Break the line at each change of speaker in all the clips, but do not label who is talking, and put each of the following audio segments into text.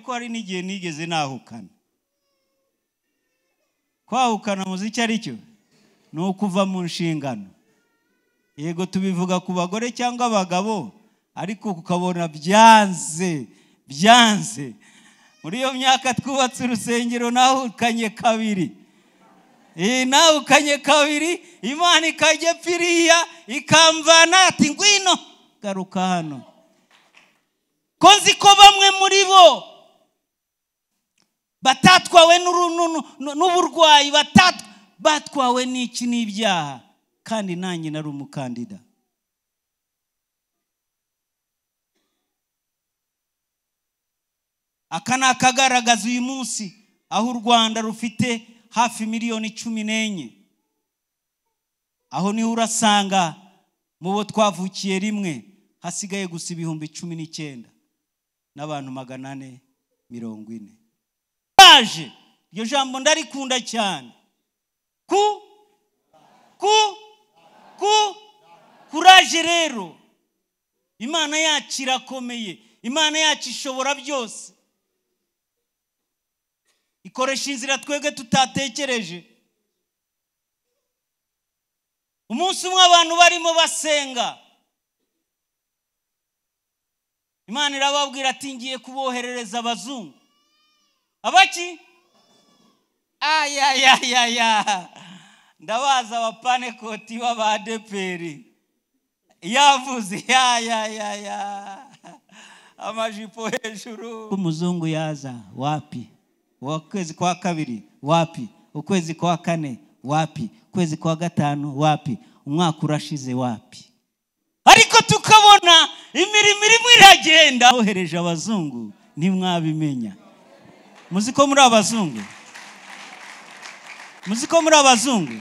Ko hari n'igihe nigeze nahukana. Kwahukana muzi icyo ari cyo? Ni ukuva mu nshingano. Yego tubivuga ku bagore cyangwa abagabo, ariko ukabona byanze byanze. Muri iyo myaka twubatse urusengero nahukanye kabiri. Nahukanye kabiri, Imana ikajya piriya ikamvana ati ngwino garuka hano. Ko nzi ko bamwe muri bo batatwawe n'uburwayi, batwawe n'iki n'ibyaha, kandi nanjye nari umukandida. Aka ni akagaragaza uyu munsi aho u Rwanda rufite hafi 14 miliyoni. Aho niho urasanga mu bo twavukiye rimwe hasigaye gusa 19,440 n'abantu. Baje iryo jambo ndarikunda cyane. Ku courage rero, Imana yacu irakomeye, Imana yacu ishobora byose, ikoresha inzira twebwe tutatekereje. Umunsi umwe abantu barimo basenga, Imana irababwira ati ngiye kuboherereza abazungu. Abaki ayayayaya, ndabaza abapanekoti b'abadeperi yavuze ya amajipo hejuru. Umuzungu yaza wapi? Ukwezi kwa kabiri wapi? Ukwezi kwa kane wapi? Ukwezi kwa gatanu wapi? Umwaka urashize wapi? Ariko tukabona imirimo irimo iragenda. Bohereje abazungu ntimwabimenya. Muzi ko muri abazungu, muzi ko muri abazungu.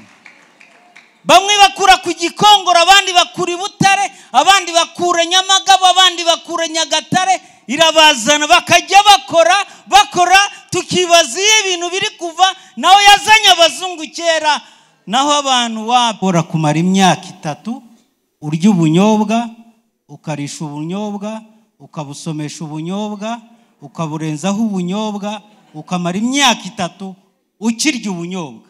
Bamwe bakura ku Gikongoro, abandi bakura i Butare, abandi bakura Nyamagabo, abandi bakura Nyagatare. Irabazana bakajya bakora bakora, tukibaza iyo ibintu biri kuva. Nawe yazanye abazungu kera, naho abantu wabora kumara imyaka 3 urya ubunyobwa, ukarisha ubunyobwa, ukabusomesha ubunyobwa, ukaburenzaho ubunyobwa, ukamara imyaka 3 ukirya ubunyobwa.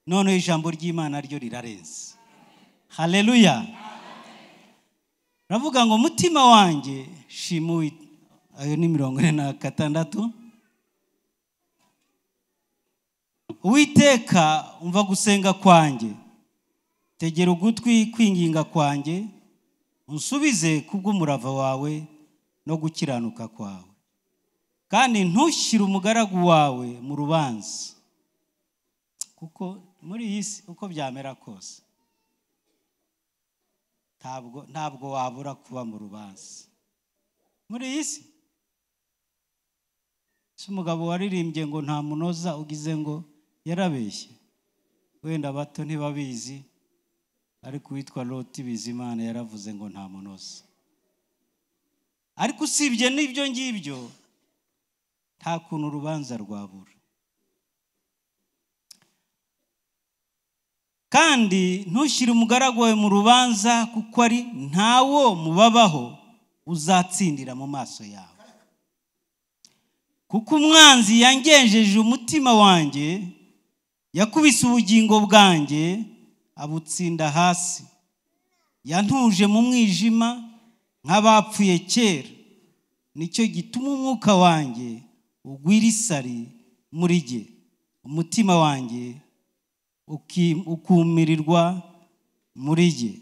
Noneho ijambo ry'Imana ryo rirarenze. Haleluya! Ravuga ngo mutima wanjye shima. Ayo ni 46. Uwiteka, umva gusenga kwanjye, tegera ugutwi kwinginga kwanjye, unsubize kubw'umurava wawe no gukiranuka kwawe, kandi ntushyire umugaragu wawe mu rubanza. Kuko muri iyi si uko byamera kose ntabwo wabura kuba mu rubanza muri iyi si. Si umugabo waririmbye ngo nta munoza ugize ngo yarabeshye? Wenda abato ntibabizi, ariko uwitwa Loti Bizimana yaravuze ngo nta munoza. Ariko usibye n'ibyo ngibyo, nta kuntu urubanza rwabura. Kandi ntushyire umugaragu wawe mu rubanza, kuko ari ntawo mubabaho uzatsindira mu maso yawe. Kuko umwanzi yangenjeje umutima wanjye, yakubise ubugingo bwanjye abutsinda hasi, yantuje mu mwijima nk'abapfuye kera. Nicyo gituma umwuka wanjye ugwira isari muri jye, umutima wanjye ukumirirwa muri jye.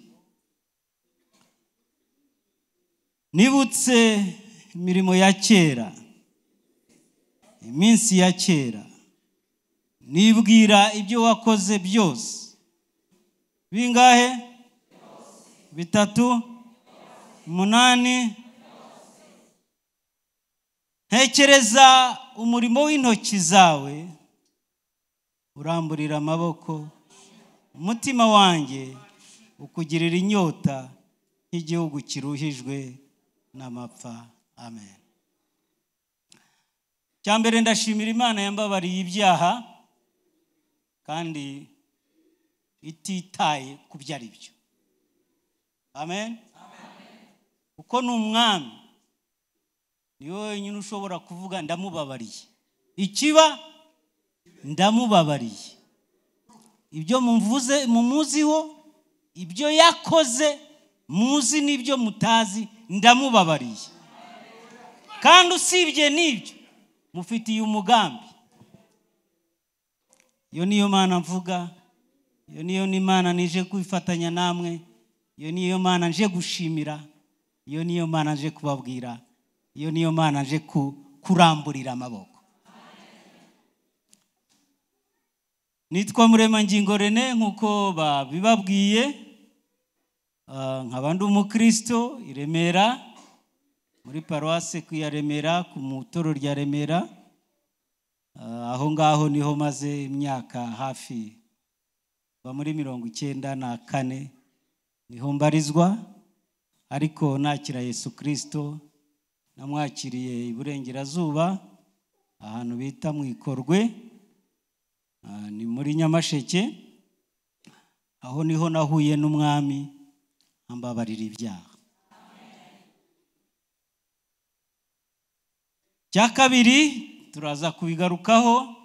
Nibutse imirimo ya kera, iminsi ya kera, nibwira ibyo wakoze byose. Bingahe? 3 8. Ntekereza umurimo w'intoki zawe, uramburira amaboko, umutima wanjye ukugirira inyota nk'igihugu kiruhijwe n'amapfa. Amen. Cyambere, ndashimira Imana yambabariye ibyaha kandi ititaye ku byo ari byo. Amen. Kuko ni umwami. Ni wowe wenyine ushobora kuvuga ndamubabariye. Ikiba ndamubabariye. Ibyo mumvuze mumuziho, ibyo yakoze muzi n'ibyo mutazi, ndamubabariye. Kandi usibye n'ibyo mufitiye umugambi. Iyo niyo Mana mvuga, iyo niyo Mana nije kwifatanya namwe, iyo niyo Mana nje gushimira, iyo niyo Mana nje kubabwira, iyo niyo Mana nje kuramburira amaboko. Nitwa Muremangingo René nkuko babibabwiye, nkaba ndi umukristo i Remera, muri paruwase ya Remera, ku mutoro rya Remera. Aho ngaho niho maze imyaka hafi ba muri 94 niho mbarizwa, ariko nakira Yesu Kristo namwakiriye iburengerazuba ahantu bita mu Ikorwe, ni muri Nyamasheke. Aho niho nahuye n'umwami ambabarira ibyaha. Cya kabiri turaza kubigarukaho,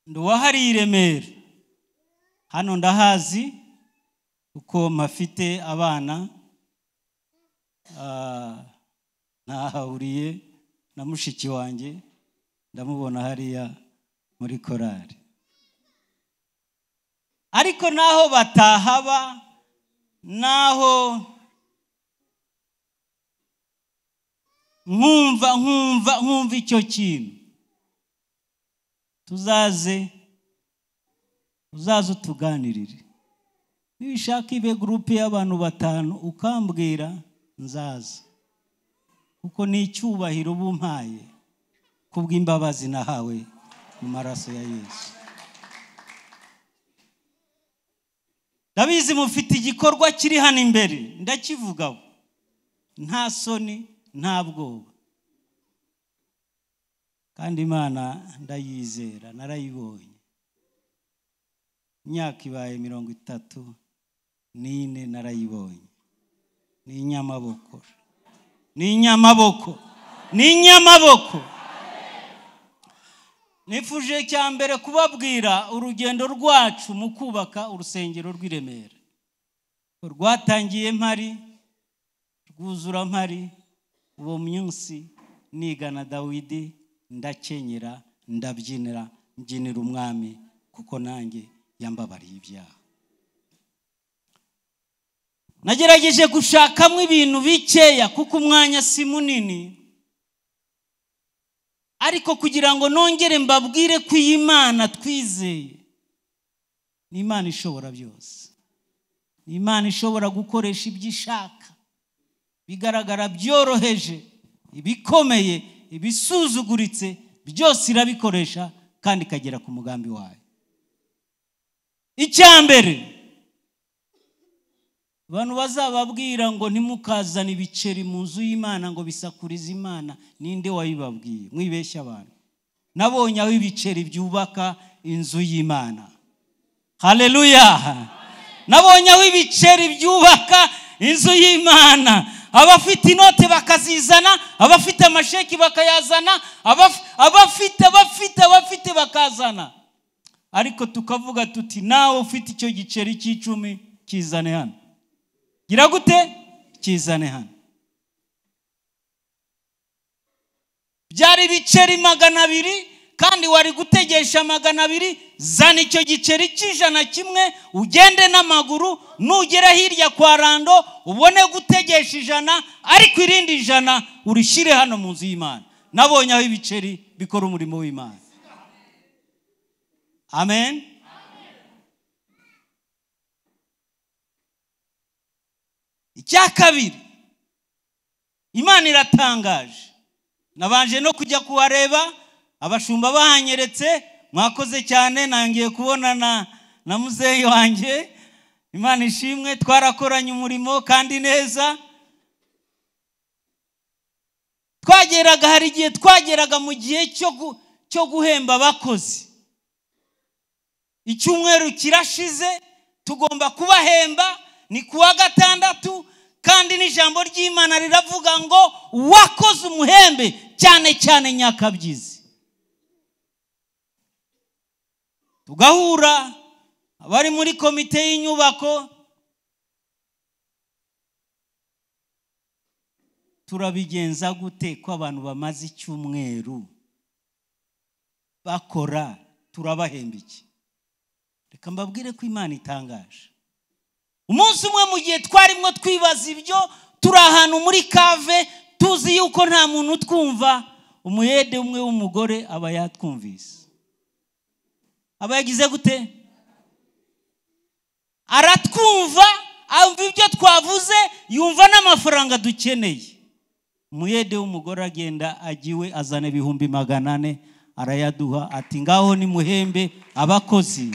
nduwahari i Remera. Hano ndahazi kuko mafite abana, nahahuriye na mushiki wanjye, ndamubona hariya muri korari. Ariko naho batahaba, naho nkumva icyo kintu, tuzaze uzaze utuganirire. Nibishaka ibe groupe y'abantu 5 ukambwira nzaza, kuko ni icyubahiro bumpaye kubw'imbabazi nahawe mu maraso ya Yesu. Ndabizi mufite igikorwa kiri hano imbere, ndakivugaho nta soni nta bwoba, kandi Imana ndayizera, narayibonye. Imyaka ibaye 34 narayibonye. Ni inyamaboko, ni inyamaboko, ni inyamaboko. Nifuje cya mbere kubabwira urugendo rwacu mu kubaka urusengero rw'i Remera. Rwatangiye mpari, rwuzura mpari. Uwo munsi nigana Dawidi, ndakenyera, ndabyinira, mbyinira umwami kuko nanjye yambabariye ibyaha. Nagerageje gushakamo ibintu bikeya kuko umwanya si munini, ariko kugira ngo nongere mbabwire ko iyi Imana twizeye ni Imana ishobora byose, ni Imana ishobora gukoresha ibyo ishaka, bigaragara byoroheje, ibikomeye, ibisuzuguritse, byose irabikoresha kandi ikagera ku mugambi wayo. Icya mbere, abantu bazababwira ngo ntimukazane ibiceri mu nzu y'Imana ngo bisakurize Imana, ninde wayibabwiye? Mwibeshya abantu. Nabonye aho ibiceri byubaka inzu y'Imana. Haleluya! Nabonye aho ibiceri byubaka inzu y'Imana. Abafite inote bakazizana, abafite amasheki bakayazana, abafite bakazana. Ariko tukavuga tuti nawe ufite icyo giceri cy'icumi kizane hano. Gira gute? Kizane hano. Byari ibiceri 200 kandi wari gutegesha 200, zana icyo giceri cy'ijana kimwe ugende n'amaguru, nugera hirya kwa Rando ubone gutegesha 100, ariko irindi 100 urishire hano mu nzu y'Imana. Nabonye aho ibiceri bikora umurimo w'Imana. Amen. Icya kabiri, Imana iratangaje. Nabanje no kujya kuwareba, abashumba bahanyeretse, mwakoze cyane, nangiye kubonana na muzeyi wanjye. Imana ishimwe, twarakoranye umurimo kandi neza. Twageraga, hari igihe twageraga mu gihe cyo guhemba abakozi. Icyumweru kirashize tugomba kubahemba, ni kuwa gatandatu, Kandi n'ijambo ry'Imana riravuga ngo wakoze umuhembe cyane cyane nyakabyizi. Tugahura abari muri komite y'inyubako, turabigenza gute ko abantu bamaze icyumweru bakora, turabahemba iki? Reka mbabwire ko Imana itangaje. Umunsi umwe mu gihe twarimo twibaza ibyo, turi ahantu muri kave tuzi yuko nta muntu utwumva, umuyede umwe w'umugore aba yatwumvise. Aba yagize gute? Aratwumva, amva ibyo twavuze, yumva n'amafaranga dukeneye. Umuyede w'umugore agenda agiwe azana 400,000 arayaduha, ati ngaho ni muhembe abakozi,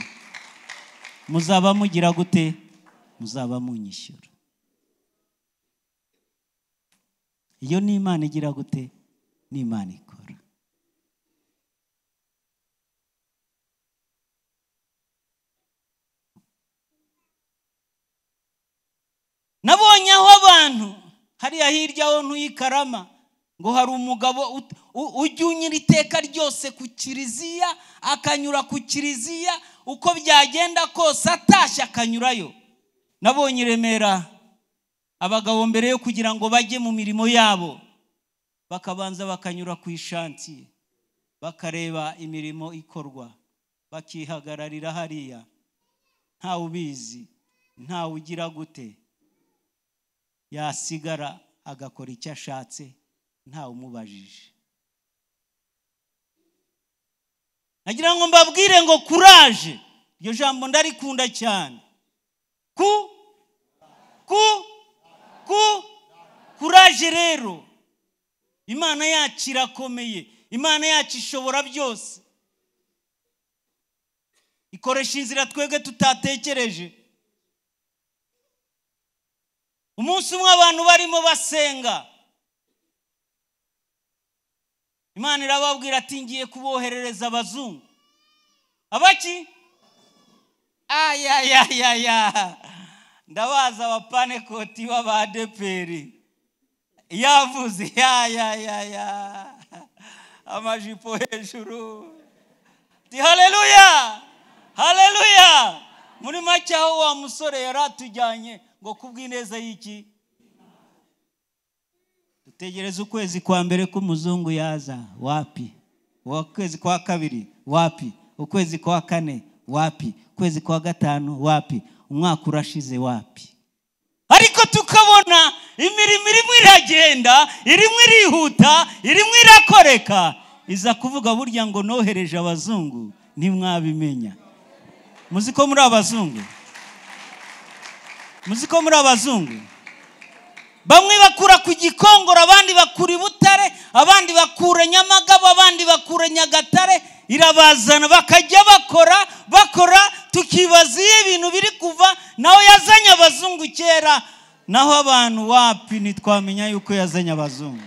muzaba mugira gute? Muzaba munyishyura. Iyo ni Imana igira gute? Ni Imana ikora. Nabonye aho abantu hariya hirya ho ntuyikarama ngo hari umugabo ujya unyura iteka ryose ku kiliziya, akanyura ku kiliziya uko byagenda kose atashye akanyurayo. Nabonye Remera abagabo mbere yo kugira ngo bajye mu mirimo yabo bakabanza bakanyura ku ishantiye, bakareba imirimo ikorwa, bakihagararira hariya, ntawe ubizi, ntawe ugira gute, yasigara agakora icyo ashatse ntawe umubajije. Nagira ngo mbabwire ngo courage, iryo jambo ndarikunda cyane. Ku ku ku courage rero, Imana yacu irakomeye, Imana yacu ishobora byose, ikoresha inzira twebwe tutatekereje. Umunsi umwe abantu barimo basenga, Imana irababwira ati ngiye kuboherereza abazungu. Abaki? Ayayayaya, ndabaza abapanekoti b'abadeperi yavuze ya amajipo hejuru, ti haleluya haleluya. Muri make aho wa musore yaratujyanye ngo kubw'ineza y'iki? Dutegereza ukwezi kwa mbere k'umuzungu yaza, wapi? Ukwezi kwa kabiri, wapi? Ukwezi kwa kane, wapi? Ukwezi kwa gatanu, wapi? Umwaka urashize, wapi? Ariko tukabona imirimo irimo iragenda, irimo irihuta, irimo irakoreka. Iza kuvuga burya ngo nohereje abazungu ntimwabimenya. Muzi ko muri abazungu? Muzi ko muri abazungu? Bamwe bakura ku Gikongoro, abandi bakura i Butare, abandi bakura Nyamagabe, abandi bakura Nyagatare, irabazana bakajya bakora bakora, tukibaza iyo ibintu biri kuva. Naho yazanye abazungu kera, naho abantu wapi, ntitwamenya yuko yazanye abazungu.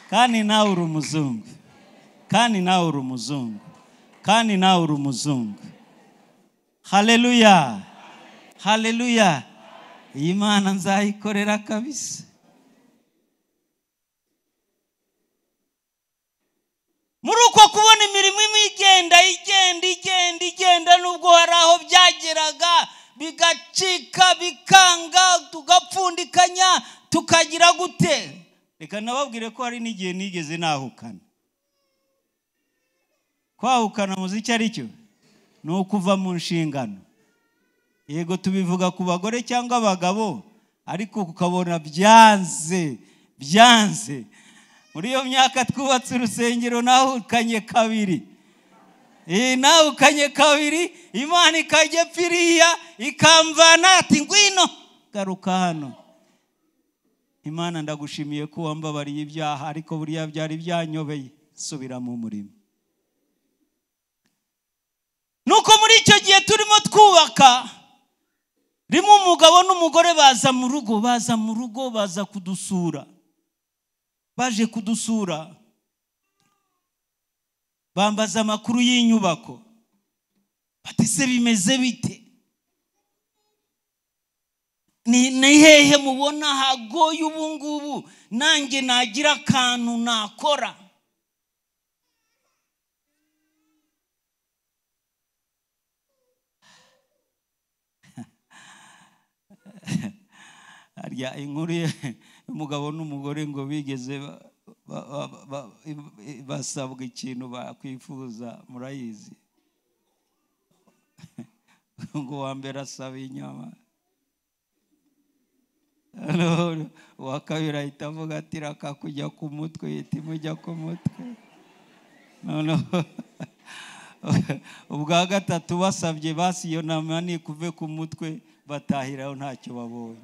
Kandi nawe uri umuzungu, kandi nawe uri umuzungu, kandi nawe uri umuzungu. Haleluya haleluya. Iyi Mana nzayikorera kabisa. Muri uko kubona imirimo igenda igenda igenda igenda, nubwo hari aho byageraga bigacika bikanga, tugapfundikanya tukagira gute. Reka nababwire ko hari n'igihe nigeze nahukana. Kwahukana muzi icyo ari cyo? Ni ukuva mu nshingano. Yego tubivuga ku bagore cyangwa abagabo, ariko ukabona byanze byanze. Muri iyo myaka twubatse urusengero nahukanye kabiri. Nahukanye kabiri, Imana ikajya piriya ikamvana ati ngwino garuka hano. Imana ndagushimiye ko wambabariye ibyaha, ariko buriya byari byanyobeye, subira mu murimo. Nuko muri icyo gihe turimo twubaka, rimwe umugabo n'umugore baza mu rugo, baza mu rugo, baza kudusura. Baje kudusura, bambaza amakuru y'inyubako, bati se bimeze bite? Ni hehe mubona hagoye ubu ngubu nanjye nagira akantu nakora? Harya inkuru y'umugabo n'umugore ngo bigeze basabwa ikintu bakwifuza, murayizi. Ngo uwa mbere asaba inyama, uwa kabiri ahita avuga ati raka kujya ku mutwe, ihita imujya ku mutwe. Noneho ubwa gatatu basabye basi iyo nama nikuve ku mutwe, batahiraho ntacyo babonye.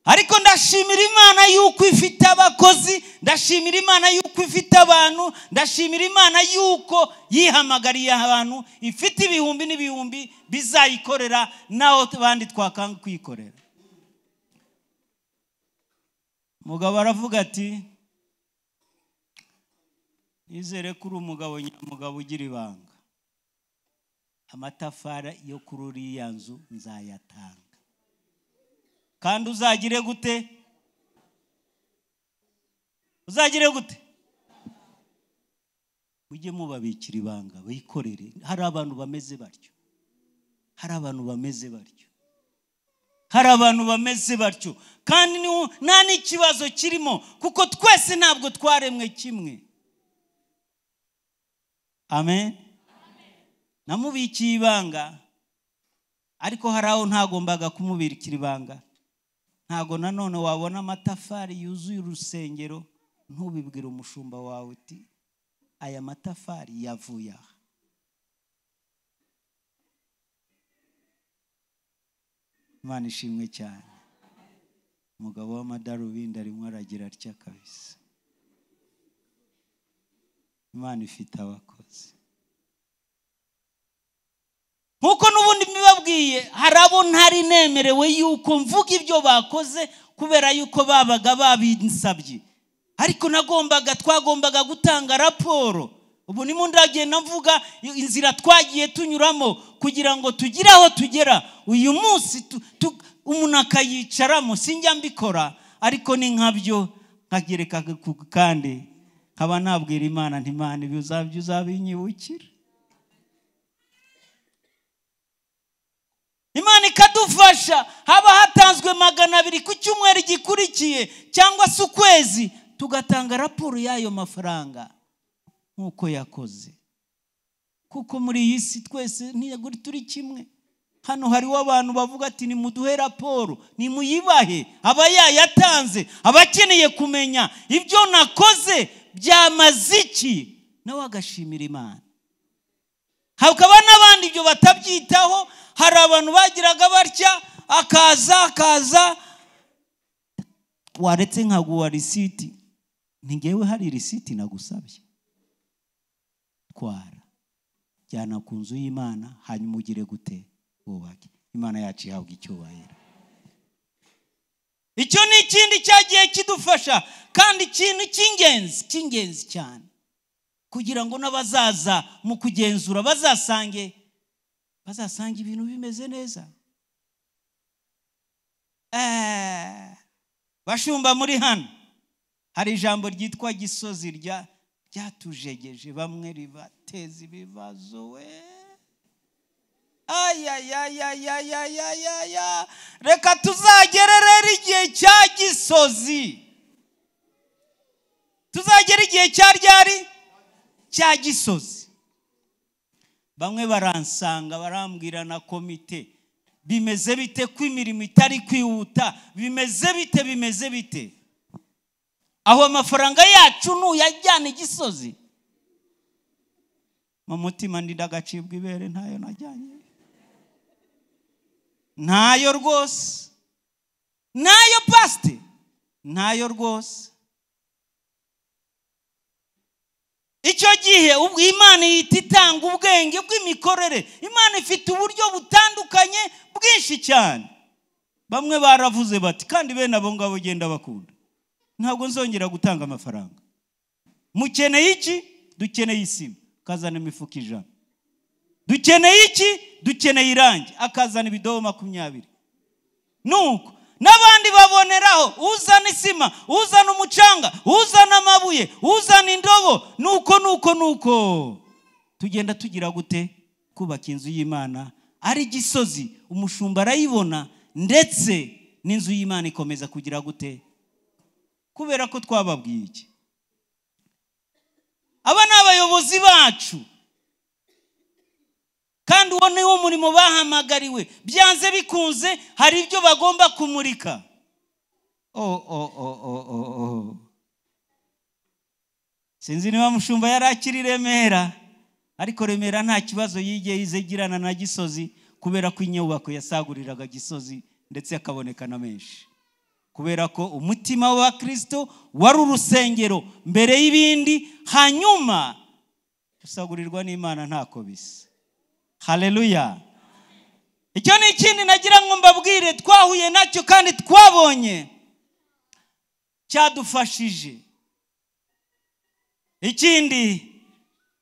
Ariko ndashimira Imana yuko ifite abakozi, ndashimira Imana yuko ifite abantu, ndashimira Imana yuko yihamagariye abantu, ifite ibihumbi n'ibihumbi bizayikorera naho bandi twakanga kwikorera. Mugabo aravuga ati nizere ko uri umugabo nyamugabo ugira ibanga, amatafari yo kuri uriya nzu nzayatanga, kandi uzagire gute? Uzagire gute? Mujye mubabikira ibanga bikorere. Hari abantu bameze batyo, hari abantu bameze batyo, hari abantu bameze batyo, kandi nta n'ikibazo kirimo kuko twese ntabwo twaremwe kimwe. Amen. Namubikiye ibanga, ariko hari aho ntagombaga kumubikira ibanga. Ntago nanone wabona amatafari yuzuye urusengero ntubibwire umushumba wawe uti aya matafari yavuye aha. Imana ishimwe cyane. Umugabo w'amadarubindi arimo aragira atya kabisa. Imana ifite abakozi. Nkuko n'ubundi mbibabwiye, hari abo ntari nemerewe yuko mvuga ibyo bakoze kubera yuko babaga babinsabye, ariko twagombaga gutanga raporo. Ubu nimo ndagenda mvuga inzira twagiye tunyuramo kugira ngo tugire aho tugera uyu munsi. Umuntu akayicaramo, sinjya mbikora ariko ni nkabyo nkagereka kandi nkaba nabwira Imana nti Imana ibi uzabyo uzabinyibukira. Imana ikadufasha, haba hatanzwe 200 ku cyumweru gikurikiye cyangwa se ukwezi, tugatanga raporo y'ayo mafaranga nkuko yakoze. Kuko muri iyi si twese ntiyaguri turi kimwe. Hano hariho abantu bavuga ati nimuduhe raporo, nimuyibahe. Aba yayatanze, abakeneye kumenya ibyo nakoze byamaze iki, nawe agashimira Imana. Hakaba n'abandi ibyo batabyitaho. Hari abantu bagiraga batya, akaza waretse nkaguha risiti, ngewe hari risiti nagusabye, twara jyana ku nzu y'Imana, hanyuma ugire gute? Wubake. Imana yacu ihabwa icyubahiro. Icyo ni ikindi cyagiye kidufasha, kandi ikintu cy'ingenzi cyane kugira ngo n'abazaza mu kugenzura bazasange ibintu bimeze neza. Bashumba muri hano hari ijambo ryitwa Gisozi ryatujegeje bamwe ribateza ibibazo we. Ayayayayayayaya, reka tuzagere rero igihe cya Gisozi. Tuzagera igihe cya ryari? Cya Gisozi. Bamwe baransanga barambwira na komite, bimeze bite ko imirimo itari kwihuta, bimeze bite, bimeze bite? Aho amafaranga yacu nuyajyana Gisozi. Mu mutima ndagacibwa ibere, ntayo najyanye, ntayo rwose, ntayo pasite, ntayo rwose. Icyo gihe ubwo Imana ihita itanga ubwenge bw'imikorere. Imana ifite uburyo butandukanye bwinshi cyane. Bamwe baravuze bati kandi bene abo ngabo genda bakunda, ntabwo nzongera gutanga amafaranga. Mukeneye iki? Dukeneye isima. Kazana imifuka 100. Dukeneye iki? Dukeneye irangi. Akazana ibidobo 20. Nuko n'abandi baboneraho, uzana isima, uzana umucanga, uzana amabuye, uzana indobo. Nuko nuko nuko tugenda tugira gute? Kubaka inzu y'Imana ari Gisozi. Umushumba arayibona, ndetse n'inzu y'Imana ikomeza kugira gute? Kubera ko twababwiye iki? Aba ni abayobozi bacu, kandi uwo ni wo murimo bahamagariwe. Byanze bikunze hari ibyo bagomba kumurika. Oh. Sinzi niba mushumba yari akiri Remera, ariko Remera nta kibazo yigeze igirana na Gisozi, kubera ko inyubako yasaguriraga Gisozi ndetse akaboneka na menshi, kubera ko umutima wa Kristo wari urusengero mbere y'ibindi, hanyuma gusagurirwa n'Imana ntako bisa. Haleluya. Icyo ni ikindi nagira ngo mbabwire twahuye nacyo kandi twabonye cyadufashije. Ikindi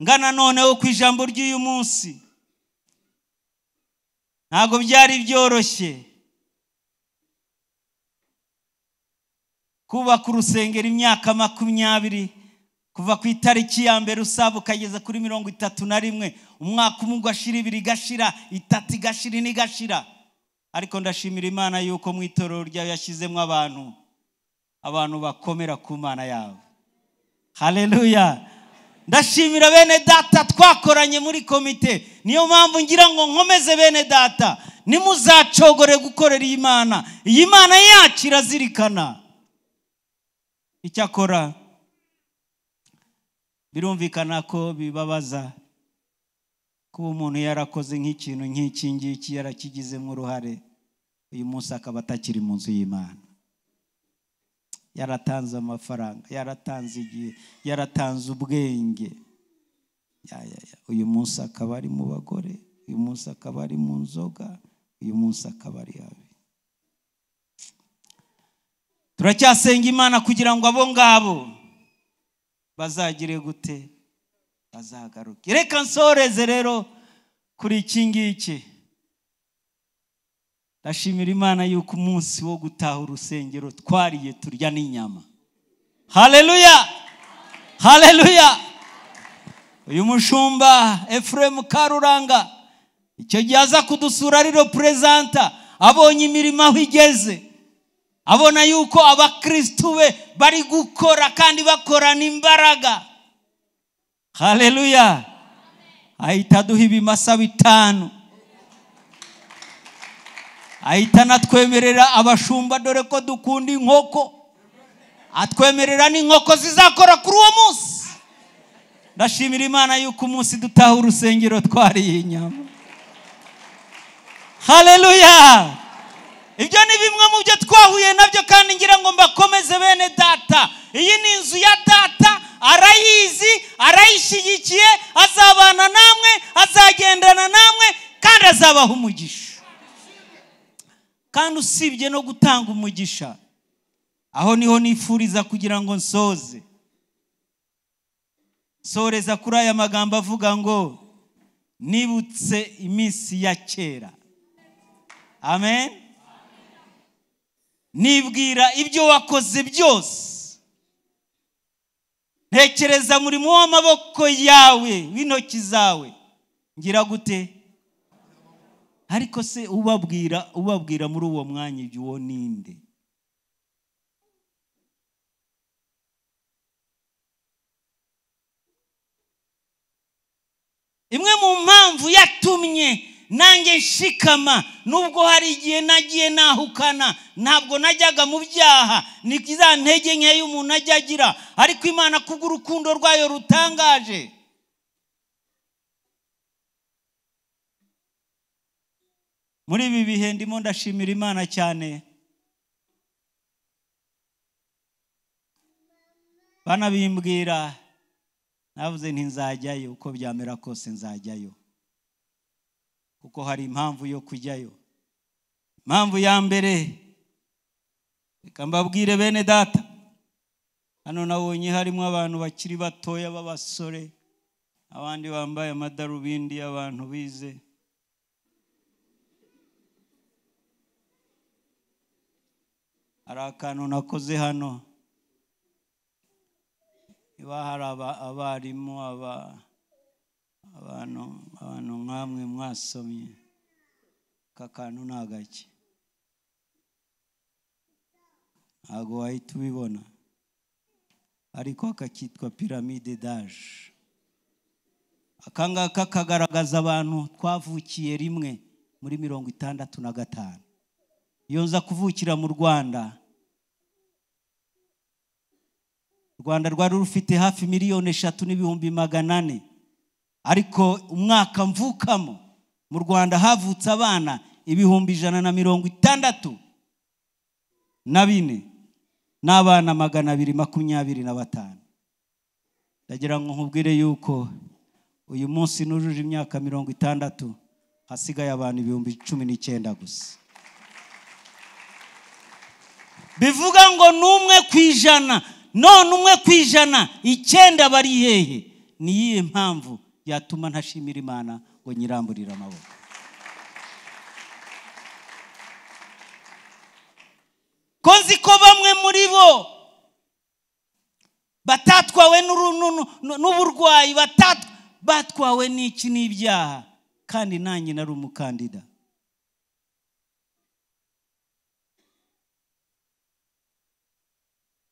ngana noneho ku ijambo ry'uyu munsi, ntabwo byari byoroshye kubaka urusengero imyaka 20, kuva ku itariki ya mbere usaba ukageza kuri 31, umwaka umwe ugashira, 2 igashira, 3 igashira, 4 igashira. Ariko ndashimira Imana yuko mu itorero ryayo yashyizemo abantu bakomera ku Mana yabo. Haleluya. Ndashimira bene data twakoranye muri komite. Niyo mpamvu ngira ngo nkomeze bene data, nimuzacogore gukorera iyi Mana. Iyi Mana yacu irazirikana. Icyakora birumvikana ko bibabaza kuba umuntu yarakoze nk'ikintu nk'iki ngiki, yarakigizemo uruhare, uyu munsi akaba atakiri mu nzu y'Imana. Yaratanze amafaranga, yaratanze igihe, yaratanze ubwenge, uyu munsi akaba ari mu bagore, uyu munsi akaba ari mu nzoga, uyu munsi akaba ari habi. Turacyasenga Imana kugira ngo abo ngabo bazagire gute? Bazagaruke. Reka nsoreze rero kuri iki ngiki. Ndashimira Imana yuko umunsi wo gutaha urusengero twariye turya n'inyama. Haleluya, haleluya. Uyu mushumba Ephraim Karuranga icyo gihe aza kudusura ari representa, abonye imirimo aho igeze, abona yuko abakristu be bari gukora kandi bakorana imbaraga. Haleluya. Ahita aduha ibimasa 5, ahita anatwemerera abashumba, dore ko dukunda inkoko, atwemerera n'inkoko zizakora kuri uwo munsi. Ndashimira Imana yuko umunsi dutaha urusengero twariye inyama. Haleluya. Ibyo ni bimwe mu byo twahuye nabyo, kandi ngira ngo mbakomeze bene data. Iyi ni inzu ya data, arayizi, arayishyigikiye, azabana namwe, azagendana namwe, kandi azabaha umugisha. Kandi usibye no gutanga umugisha, aho niho nifuriza kugira ngo nsoze. Soreza kuri aya magambo avuga ngo nibutse iminsi ya kera. Amen. Nibwira ibyo wakoze byose, ntekereza murimo w'amaboko yawe, w'intoki zawe, ngira gute? Ariko se ubabwira muri uwo mwanya ibyo uwo ninde? Imwe mu mpamvu yatumye nanjye nshikama, nubwo hari igihe nagiye nahukana, ntabwo najyaga mu byaha, ni za ntege nke y'umuntu ajya agira, ariko Imana kubw'urukundo rwayo rutangaje. Muri ibi bihe ndimo ndashimira Imana cyane. Banabimbwira, navuze nti nzajyayo, uko byamera kose nzajyayo, kuko hari impamvu yo kujyayo. Impamvu ya mbere, reka mbabwire bene data, hano nabonye harimo abantu bakiri batoya b'abasore, Abandi bambaye amadarubindi y'abantu bize. Hari akantu nakoze hano, niba hari abarimu, abantu nkamwe mwasomye, aka kantu ni agake, ntabwo wahita ubibona, ariko kakitwa pyramide d'âge. Aka ngaka kagaragaza abantu twavukiye rimwe muri 65. Iyo nza kuvukira mu Rwanda, u Rwanda rwari rufite hafi 3,400,000, ariko umwaka mvukamo mu Rwanda havutse abana 164,000 n'abana 225. Ndagira ngo nkubwire yuko uyu munsi nujuje imyaka 60, hasigaye abantu 19,000 gusa. Bivuga ngo n'umwe ku ijana, none 1 ku ijana, 9 bari hehe? Ni iyihe mpamvu yatuma ntashimira Imana ngo nyiramburire amaboko? Ko nzi ko bamwe muri bo batatwawe n'uburwayi, batwawe n'iki n'ibyaha, kandi nanjye nari umukandida.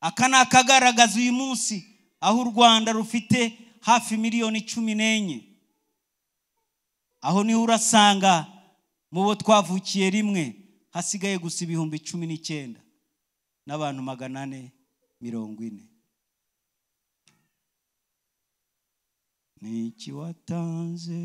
Aka ni akagaragaza uyu munsi aho u Rwanda rufite hafi 14,000,000. Aho niho urasanga mu bo twavukiye rimwe hasigaye gusa 19,000 n'abantu 440. Ni iki watanze?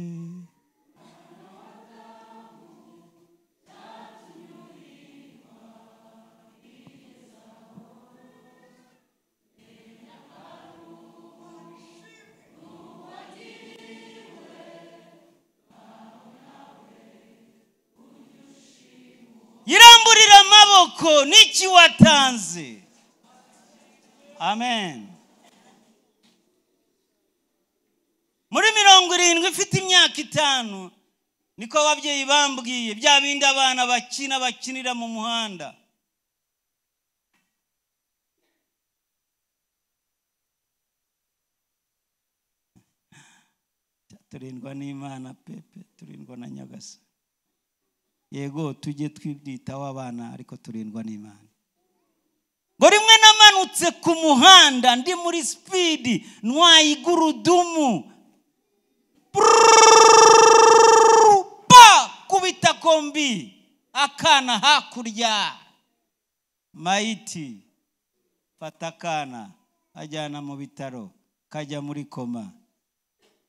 Yiramburira amaboko, niki watanze? Amen. Muri 70 ifite imyaka 5 niko ababyeyi bambwiye bya bindi abana bakina bakinira mu muhanda. Turindwa n'Imana pepe, turindwa na Nyagasani. Yego tujye twibwitaho abana, ariko turindwa n'Imana. Ngo rimwe namanutse ku muhanda ndi muri speed, ntwaye igurudumu, pa kubita kombi, akana hakurya, maiti fata akana ajyana mu bitaro, kajya muri koma.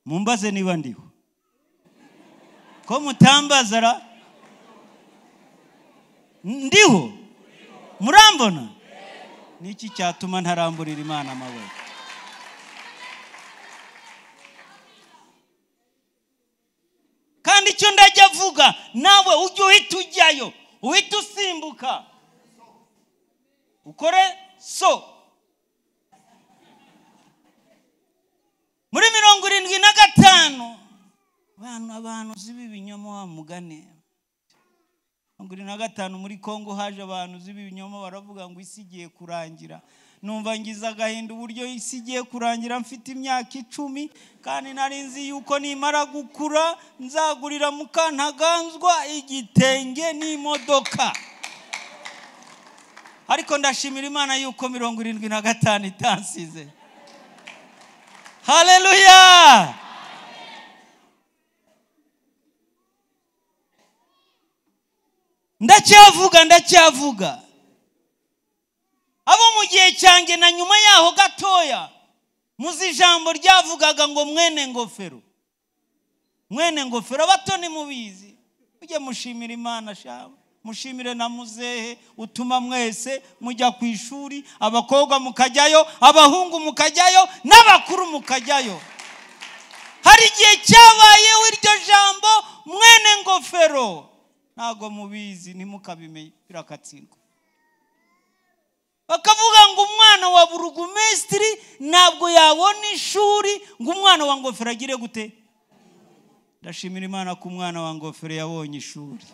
Mumbaze niba ndiho, ko mutambazara ndiho, murambona? Niki cyatuma ntaramburira Imana amaboko? Kandi icyo ndajya avuga nawe ujye uhita ujyayo, uhita usimbuka ukore so. Muri 75 abantu zibi ibinyoma wa mugane. 75 muri Kongo haje abantu zibi ibinyoma baravuga ngo isi igiye kurangira. Numva ngize agahinda uburyo isi igiye kurangira mfite imyaka 10, kandi nari nzi yuko nimara gukura nzagurira Mukantaganzwa igitenge n'imodoka. Ariko ndashimira Imana yuko 75 itansize. Haleluya! Ndacyavuga. Abo mu gihe cyanjye na nyuma yaho gatoya, muzi ijambo ryavugaga ngo mwene ngofero. Mwene ngofero abato ni mubizi. Ujye mushimira Imana shaba. Mushimire na muzehe utuma mwese mujya ku ishuri, abakobwa mukajyayo, abahungu mukajyayo, n'abakuru mukajyayo. Hari igihe cyabayeho iryo jambo mwene ngofero. Ntago mubizi, ntimukabimenye, birakatsindwa. Bakavuga ngo umwana wa burugumesitiri Ntabwo yabona ishuri ngo umwana wa Ngofero agire gute. Ndashimira Imana ko umwana wa Ngofero yabonye ishuri.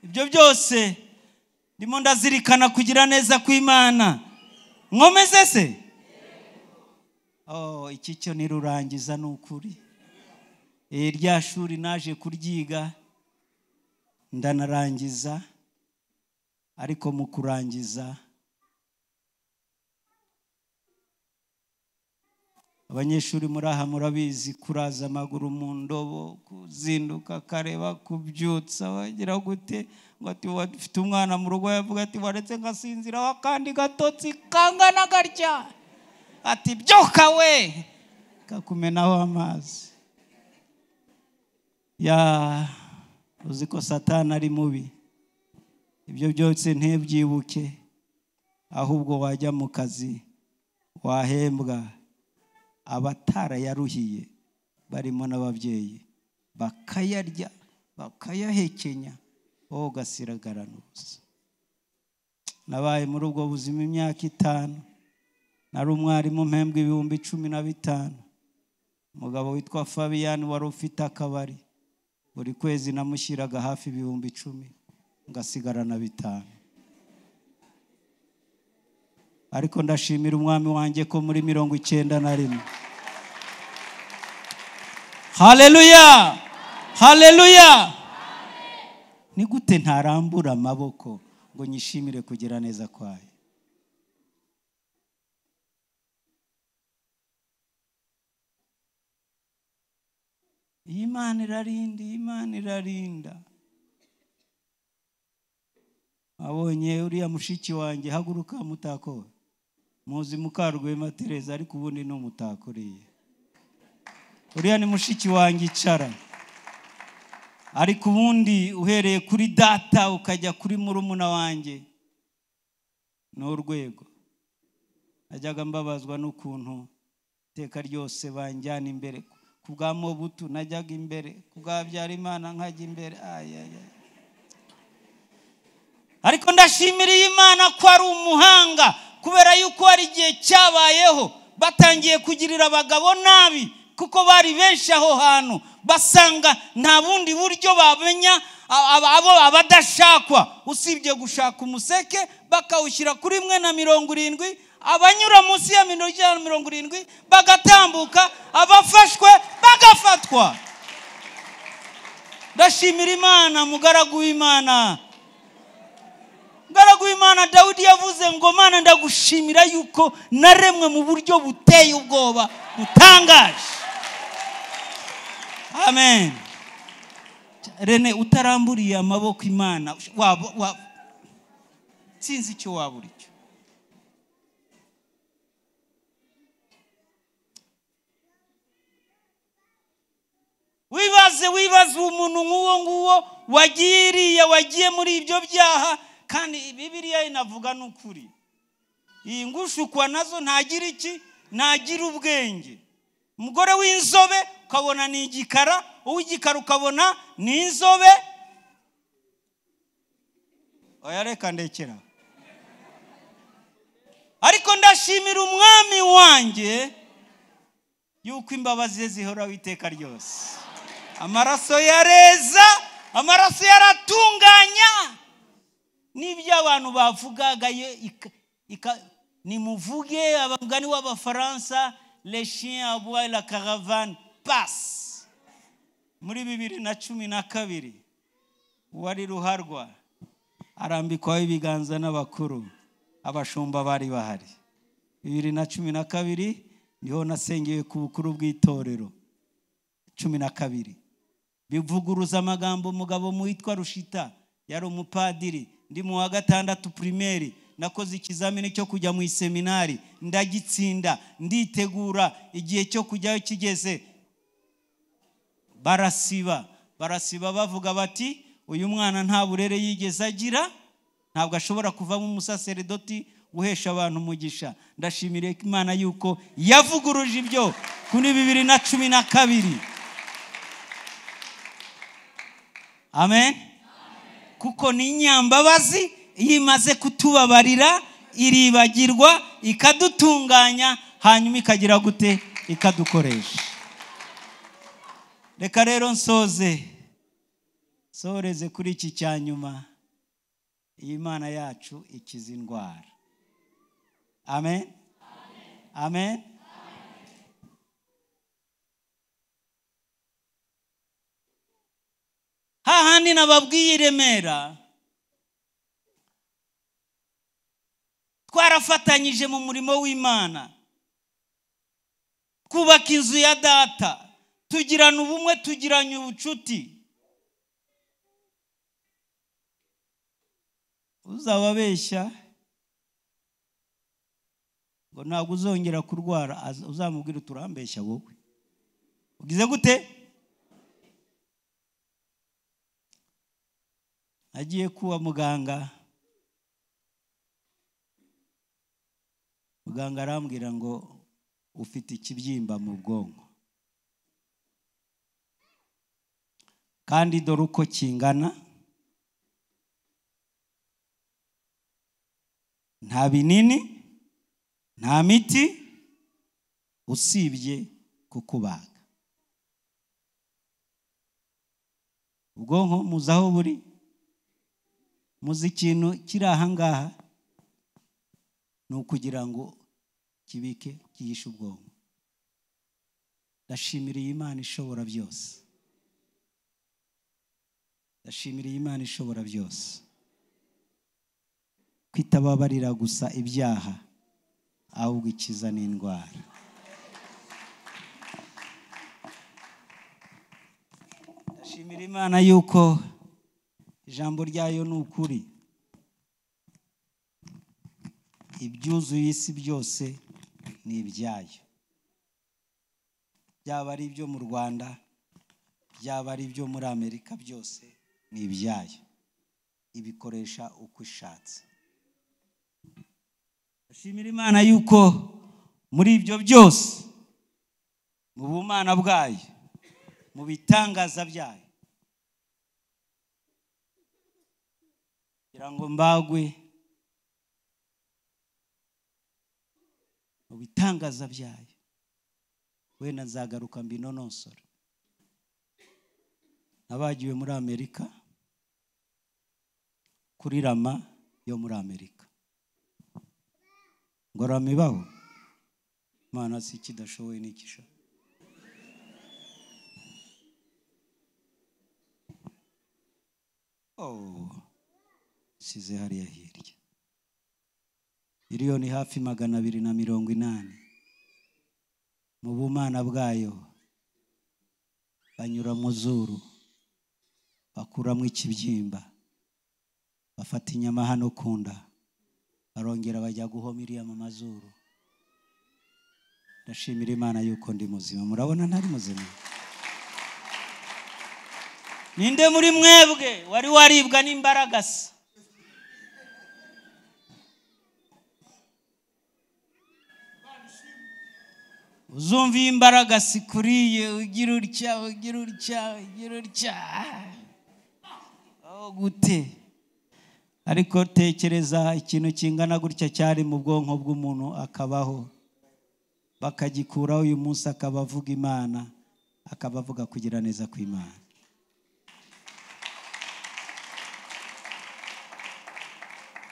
Ibyo byose ndimo ndazirikana kugira neza kw'Imana. Nkomeze se? Oh, iki cyo nirurangiza n'ukuri. Rya shuri naje kuryiga ndanarangiza, ariko mu kurangiza abanyeshuri muri aha murabizi, kuraza amaguru mu ndobo, kuzinduka kareba, kubyutsa bagira gute, ngo ati ufite umwana mu rugo yavuga ati waretse ngasinzira kandi gatotsi kangana garya, ati byuka we, kakumenaho amazi. Ya uzi ko Satani ari mubi, ibyo byose ntibyibuke, ahubwo wajya mu kazi wahembwa abatarayaruhiye barimo n'ababyeyi bakayarya bakayahekenya, wowe ugasiragarana ubusa. Nabaye muri ubwo buzima imyaka 5, nari umwarimu mpembwa 15,000. Umugabo witwa Fabian wari ufite akabari, buri kwezi namushyiraga hafi 10,000 ngasigarana 5. Ariko ndashimira umwami wanjye ko muri 91. Haleluya, haleluya. Ni gute ntarambura amaboko ngo nyishimire kugira neza kwayo? Iyi Imana irarinda, iyi Imana irarinda. Abonye uriya mushiki wanjye, haguruka mutako. Muzi Mukarwema Tereza, ariko ubundi ni umutako uriya. Uriya ni mushiki wanjye, icara. Ariko ubundi uhereye kuri data ukajya kuri murumuna wanjye ni urwego. Najyaga mbabazwa n'ukuntu iteka ryose banjyana imbere. Ku bwa Mobutu najyaga imbere, ku bwa Habyarimana nkajya imbere. Ariko ndashimira Imana ko ari umuhanga, kubera yuko hari igihe cyabayeho batangiye kugirira abagabo nabi, kuko bari benshi aho hantu, basanga nta bundi buryo bamenya abo abadashakwa usibye gushaka umuseke bakawushyira kuri 170, abanyura munsi ya 170 bagatambuka, abafashwe bagafatwa. Ndashimira Imana, mugaragu w'Imana. Mugaragu w'Imana Dawidi yavuze ngo Mana ndagushimira yuko naremwe mu buryo buteye ubwoba butangaje. Amen. Rene, utaramburiye amaboko Imana waba sinzi icyo wabura icyo. Wibaze umuntu nk'uwo nguwo wagiye wagiye muri ibyo byaha, kandi Bibiliya inavuga n'ukuri. Iyi ngushukwa nazo ntagira iki, ntagira ubwenge. Umugore w'inzobe ukabona ni igikara, uw'igikara ukabona ni inzobe. Oya reka ndekera. Ariko ndashimira umwami wanjye yuko imbabazi ze zihoraho iteka ryose. Amaraso yareza, amaraso yaratunganya. N'ibyo abantu bavugaga nimuvuge, abagani w'Abafaransa, les chiens aboient la caravane passe. Muri 2012 wari Ruharwa arambikwaho ibiganza n'abakuru, abashumba bari bahari. 2012 niho nasengeye ku bukuru bw'itorero 12. Bivuguruza amagambo umugabo witwa Rushita, yari umupadiri, ndi mu wa 6 primaire, nakoze ikizamini cyo kujya mu iseminari ndagitsinda, nditegura, igihe cyo kujyayo kigeze barasiba bavuga bati uyu mwana nta burere yigeze agira, ntabwo ashobora kuvamo umusaseredoti uhesha abantu umugisha. Ndashimira Imana yuko yavuguruje ibyo kuri 2012. Amen. Kuko ni inyambabazi Iyo imaze kutubabarira iribagirwa, ikadutunganya, hanyuma ikagira gute? Ikadukoresha. Reka rero nsoze, nsoreze kuri iki cya nyuma. Iyi Mana yacu ikiza indwara. Amen. Amen. Hahandi nababwiye i Remera, twarafatanyije mu murimo w'Imana, twubaka inzu ya data, tugirana ubumwe, tugiranye ubucuti. Uzababeshya ngo ntabwo uzongera kurwara, uzamubwira uturambeshya wowe ugize gute? Agiye kuba muganga, muganga arambwira ngo ufite ikibyimba mu bwonko, kandi dore uko kingana, nta binini, nta miti, usibye kukubaga. Ubwonko muzi aho buri, muzi ikintu kiri aha ngaha, ni ukugira ngo kibike kihishe ubwonko. Ndashimira iyi Imana ishobora byose. Ndashimira iyi Imana ishobora byose, kwitababarira gusa ibyaha, ahubwo ikiza n'indwara. Ndashimira Imana yuko ijambo ryayo ni ukuri, ibyuzuye isi byose ni ibyayo, byaba ari ibyo mu Rwanda, byaba ari ibyo muri Amerika, byose ni ibyayo, ibikoresha uko ishatse. Ndashimira Imana yuko muri ibyo byose, mu bumana bwayo, mu bitangaza byayo, kugira ngo mbagwe mu bitangaza byayo, wenda nzagaruka mbinonosora. Nabagiwe muri Amerika, kuri Rama yo muri Amerika. Ngo Rama ibaho? Imana si ikidashoboye n'ikisha. Oh, size hariya hirya. Miliyoni hafi 280 mu bumana bwayo, banyura mu zuru, bakuramo ikibyimba, bafata inyama hano kunda, barongera bajya guhoma iriya mu mazuru. Ndashimira Imana yuko ndi muzima. Murabona ntari muzima? Ninde muri mwebwe wari waribwa n'imbaragasa? Uzumva imbaragasa ikuriye, ugira utya, ugira utya, ugira utya, oh gute? Ariko tekereza ikintu kingana gutya cyari mu bwonko bw'umuntu akabaho, bakagikuraho uyu munsi akaba avuga Imana, akaba avuga kugira neza kw'Imana.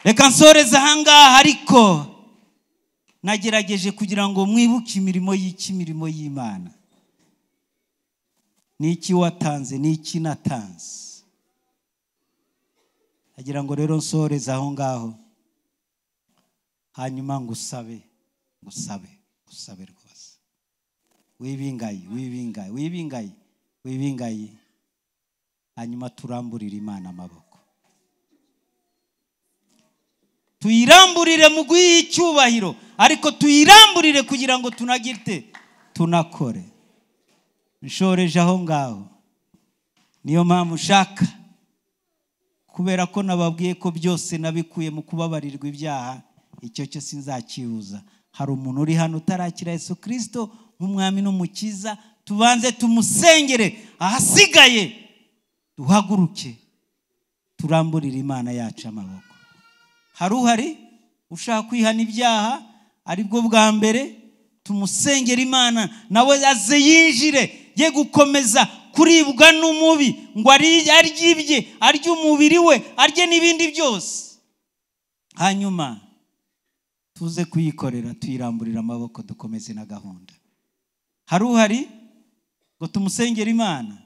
Reka nsoreze ahangaha, ariko nagerageje kugira ngo mwibuke imirimo y'iki, imirimo y'Imana. Niki watanze, niki natanze. Agira ngo rero nsoreze aho ngaho, hanyuma ngusabe, ngusabe, ngusabe rwose. Wibingayi, wibingayi, wibingayi, wibingayi, hanyuma turamburire Imana amaboko. Tuyiramburire mu guha icyubahiro, ariko tuyiramburire kugira ngo tunagirte, tunakore. Nshoreje aho ngaho. Niyo mpamvu ushaka, kubera ko nababwiye ko byose nabikuye mu kubabarirwa ibyaha, icyo cyo sinzakibuza. Hari umuntu uri hano utarakira Yesu Kristo nk'umwami n'umukiza, tubanze tumusengere, ahasigaye duhaguruke turamburire Imana yacu amaboko. Hari uhari ushaka kwihana ibyaha aribwo bwa mbere, tumusengera Imana nawe aze yinjire, ye gukomeza kuribwa n'umubi ngo arye ibye, arye umubiri we, arye n'ibindi byose. Hanyuma tuze kuyikorera, tuyiramburira amaboko, dukomeze na gahunda. Hari uhari ngo tumusengere Imana?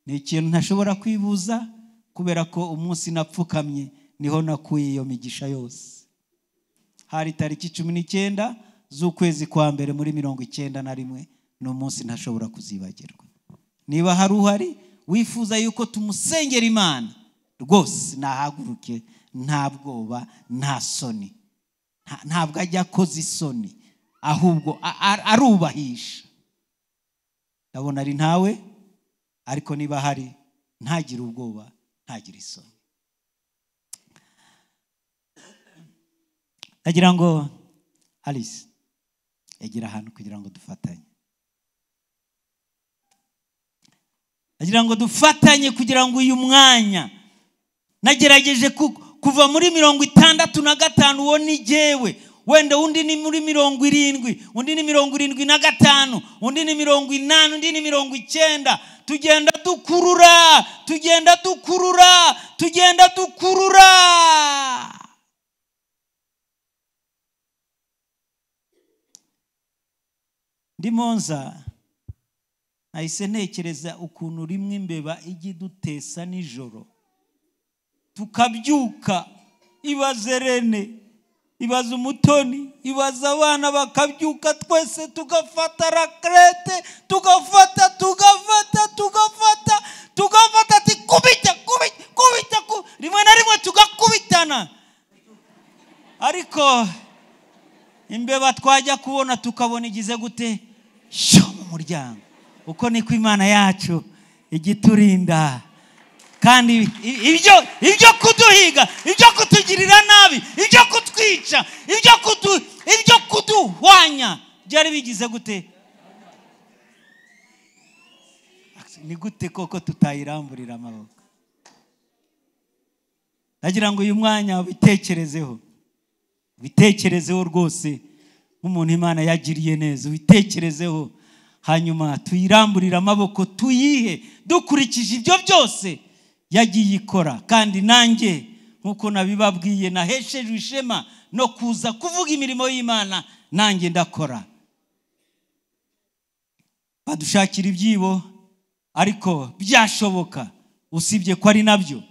Ni ikintu ntashobora kwibuza, kubera ko umunsi napfukamye niho nakuye iyo migisha yose. Hari tariki 19 z'ukwezi kwa mbere muri 91, ni umunsi ntashobora kuzibagirwa. Niba hari uhari wifuza yuko tumusengera Imana, rwose nahaguruke, nta bwoba, nta soni. Ntabwo ajya akoza isoni, ahubwo arubahisha. Ndabona ari ntawe, ariko niba hari ntagire ubwoba, ntagire isoni. Ndagira ngo Alice egera ahantu kugira ngo dufatanye. Ndagira ngo dufatanye kugira ngo uyu mwanya nagerageje kuva muri 65, uwo ni jyewe, wenda undi ni muri 70, undi ni 75, undi ni 80, undi ni 90. Tugenda dukurura, tugenda dukurura, tugenda dukurura. Ndimo nza nahise ntekereza ukuntu rimwe imbeba ijya idutesa nijoro, tukabyuka, ibaze Rene, ibaze Umutoni, ibaze abana, bakabyuka twese tugafata rakrete, tugafata tugafata tugafata tugafata, ati kubita kubita kubita, rimwe na rimwe tugakubitana, ariko imbeba twajya kubona tukabona igize gute sho mu muryango. Uko niko Imana yacu igiturinda. Kandi ibyo kuduhiga, ibyo kutugirira nabi, ibyo kutwica, ibyo kuduhwanya byari bigize gute? Ni gute koko tutayiramburira amaboko? Ndagira ngo uyu mwanya ubitekerezeho, ubitekerezeho rwose nk'umuntu Imana yagiriye neza, ubitekerezeho, hanyuma tuyiramburire amaboko, tuyihe dukurikije ibyo byose yagiye ikora. Kandi nanjye nkuko nabibabwiye, naheshejwe ishema no kuza kuvuga imirimo y'Imana, nanjye ndakora. Badushakira ibyibo, ariko byashoboka, usibye ko ari nabyo